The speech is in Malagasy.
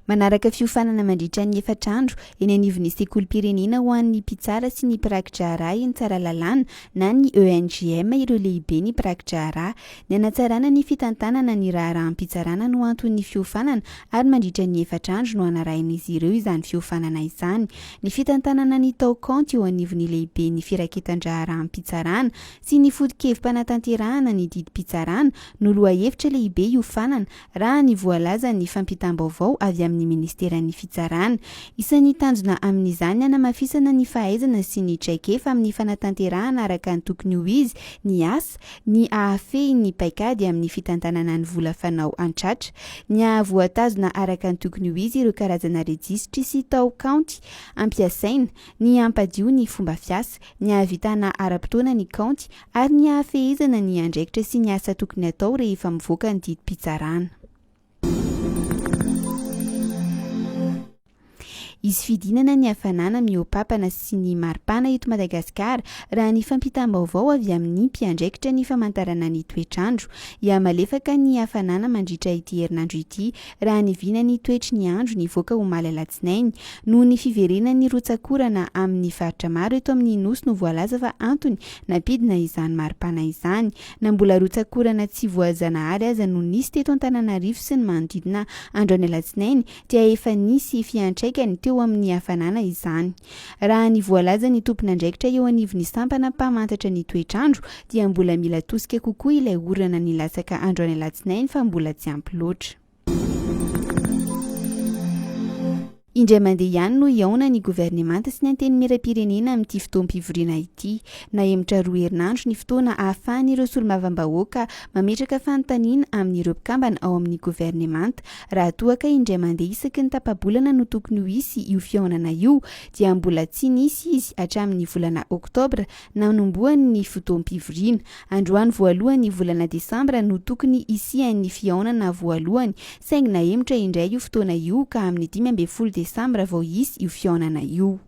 Manaraka fiofanana mandritra ny efatra andro eny anivon'ny sekolim-pirenena ho an'ny mpitsara sy ny mpiraki-draharaha eny Tsaralalàna na ny ENGM ireo lehiben'ny mpiraki-draharaha. Ny hanatsarana ny fitantanana ny raharaham-pitsarana no anton'ny fiofanana ary mandritra ny efatra andro no hanarahin'izy ireo izany fiofanana izany. Ny fitantanana ny tao kaonty eo anivon'ny lehiben'ny firaketan-draharaham-pitsarana sy ny foto-kevi-panatanterahana ny didim-pitsarana no lohahevitra lehibe hiofanana raha ny voalazan'ny fampitam-baovao avy amin'ny ministeran'ny Fitsarana. Isan'ny tanjona amin'izany ny hanamafisana ny fahaizana sy ny traikefa amin'ny fanatanterahana araka ny tokony ho izy ny asa, ny hahafehy ny paikady amin'ny fitantanana ny vola fanao an-tratra, ny hahavoatazona araka ny tokony ho izy ireo karazana rejisitry sy tao kaonty ampiasaina, ny hampadio ny fomba fiasa, ny hahavitana ara-potoana ny kaonty ary ny hahafehezana ny andraikitra sy ny asa tokony hatao rehefa mivoaka ny didim-pitsarana. Hisy fidinana ny hafanana mihoa-papana sy ny maripana eto Madagasikara, raha ny fampitam-baovao avy amin'ny mpiandraikitra ny famantarana ny toetr'andro. Hihamalefaka ny hafanana mandritra ity herinandro ity, raha ny vinan'ny toetry ny andro nivoaka omaly alatsinainy. Noho ny fiverenan'ny rotsak'orana amin'ny faritra maro eto amin'ny Nosy no voalaza fa antony Nampidina izany maripana izany. Na mbola rotsak'orana tsy voajanahary aza no nisy teto Antananarivo sy ny manodidina androany alatsinainy dia efa nisy fiantraikany teo amin'ny hafanana izany. Raha ny voalazan'ny tompon'andraikitra eo anivon'ny sampana mpamantatra ny toetr'andro dia mbola mila tosika kokoa ilay orana nilatsaka androany alatsinainy fa mbola tsy ampy loatra. Indray mandeha ihany no hihaona ny governemanta sy ny Antenimierampirenena amin'ity fotoam-pivoriana ity. Nahemotra roa herinandro ny fotoana ahafahan'ireo solombavambahoaka mametraka fanontaniana amin'ireo mpikambana ao amin'ny governemanta. Raha toa ka indray mandeha isaky ny tapa-bolana no tokony ho hisy io fihaonana io dia mbola tsy nisy izy hatramin'ny volana oktobra nanombohany ny fotoam-pivoriana. Androany voalohan'ny volana desambra no tokony hisian'ny fihaonana voalohany, saingy nahemotra indray io fotoana io ka amin'ny 15 desambra vao hisy io fihaonana io.